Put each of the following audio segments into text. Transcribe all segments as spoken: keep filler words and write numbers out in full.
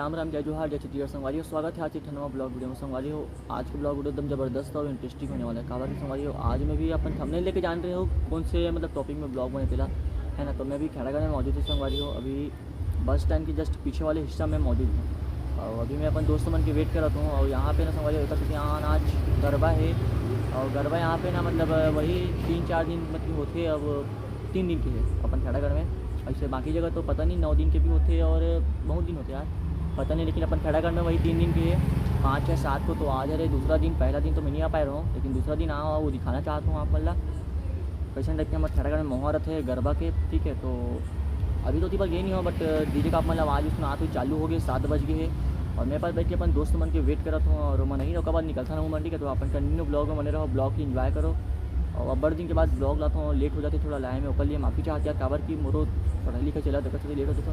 राम राम, जय जोहार, जय छत्तीसगढ़ संगवारी हो। स्वागत है आज एक ठन नवा ब्लॉग वीडियो में संगवारी हो। आज के ब्लॉग वीडियो एकदम जबरदस्त और इंटरेस्टिंग होने वाला है। काबर के संगवारी हो, आज मैं भी अपन थंबनेल लेके जान रहे हो कौन से मतलब टॉपिक में ब्लॉग बने तेला, है ना। तो मैं अभी खैरागढ़ में मौजूद हूँ संगवारी हो। अभी बस स्टैंड के जस्ट पीछे वाले हिस्सा में मौजूद हूँ और अभी मैं अपन दोस्त मन के वेट करत हूँ। और यहाँ पे ना संगवारी हो, एकर सेती यहाँ आज गरबा है और गरबा यहाँ पे ना मतलब वही तीन चार दिन मतलब होते, अब तीन दिन के है अपन खैरागढ़ में। ऐसे बाकी जगह तो पता नहीं, नौ दिन के भी होते और बहुत दिन होते यार, पता नहीं। लेकिन अपन खैरागढ़ में वही तीन दिन के है, पाँच छः सात को तो आ जा रहे। दूसरा दिन, पहला दिन तो मैं नहीं आ पाए रहा हूँ, लेकिन दूसरा दिन आ वो दिखाना चाहता हूँ आप मन ला। कैसन टाइप के हमर खैरागढ़ में माहौल रथे गरबा के, ठीक है। तो अभी तो ओती बर गे नहीं हो, बट डीजे का आप मन ला आवाज़ सुनात हो, चालू हो गए, सात बज गए है और मैं पास बैठ के अपन दोस्त मन के वेट करत हूँ और मन नहीं, ओकर बाद निकलता रहूँ मंडी के। तो अपन कंटिन्यू ब्लॉग में बने रहो, ब्लॉग की एंजॉय करो। और अब्बड़ दिन के बाद ब्लॉग लाता हूँ, लेट हो जाते थोड़ा लाए में, ओकर लिए माफ़ी चाहते यार, काबर कि मोरो पढ़ाई लिखाई चला, देखते लेट होते। तो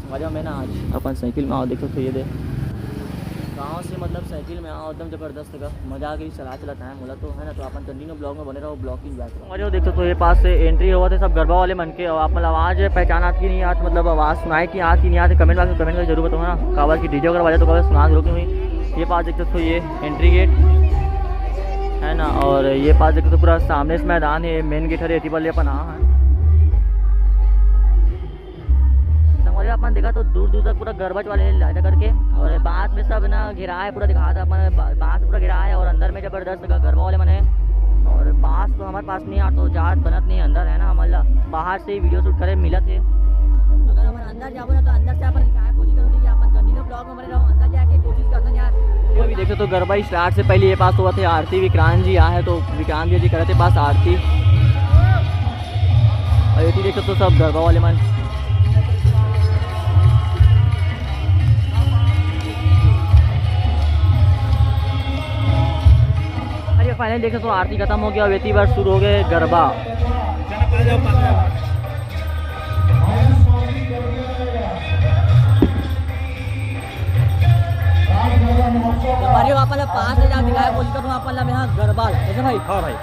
संगवारी हो, मैं ना आज अपन साइकिल में आओ, देखो तो ये दे, गाँव से मतलब साइकिल में आओ, एकदम जबरदस्त का मजा आ गई, चला चला टाइम होला तो, है ना। तो अपन कंटिन्यू ब्लॉग में बने रहो, ब्लॉग की एंजॉय करो। और ये देखो तो ये पास से एंट्री हुआ थे सब गरबा वाले मन के, और आप मतलब आवाज़ पहचान आती नहीं आती, मतलब आवाज़ सुनाई कि आती नहीं आती, कमेंट बॉक्स में कमेंट करके जरूर बताओ ना, काबर की डीजे वगैरह बजा तो काबर सुना जरूर क्यों नहीं। ये पास देखते तो ये एंट्री गेट है ना, और ये पास देखते तो पूरा सामने से मैदान है, मेन गेट है, एती वाले अपन आ है। संगवारी हो, अपन देखा तो दूर दूर तक पूरा गरबा वाले है लाजा करके, और बांस में सब ना घेरा है, पूरा दिखा था अपन, बा-, बांस पूरा घेरा है और अंदर में जबरदस्त ग-, गरबा वाले मन है। और बांस तो हमारे पास नहीं आ, तो जात बनत नहीं अंदर, है ना, हमन ला बाहर से ही वीडियो शूट करे मिलत है। अगर अपन अंदर जाबो ना तो अंदर से अपन दिखाए कोशिश करो, ठीक है, अपन कंटिन्यू ब्लॉग में बने रहो, अंदर जाके कोशिश करते हैं यार। अभी देखो तो गरबा स्टार्ट से पहले ये पास हुआ थे आरती, विक्रांत जी आ है तो विक्रांत जी करते पास आरती। और ये देखो तो सब गरबा वाले मन। अरे फाइनली देखो तो आरती खत्म हो गया, अब एती बार शुरू हो गए गरबा। हमारे वापस पास ले जा दिखाए बोल कर वहाँ पर यहाँ गरबा कैसे भाई? हाँ भाई।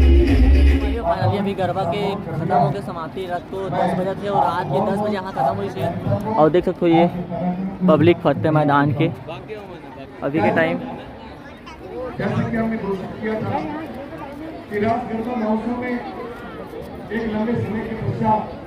अभी, अभी गरबा के खतम होके समाप्ति रथ तो दस बजे थे और रात के दस बजे यहाँ खतम हुई थी। और देख सकते हो ये पब्लिक फतेह मैदान के अभी के टाइम। जैसा कि हमने घोषित किया था कि रास गरबा महोत्सव में एक लंबे समय के पश्चात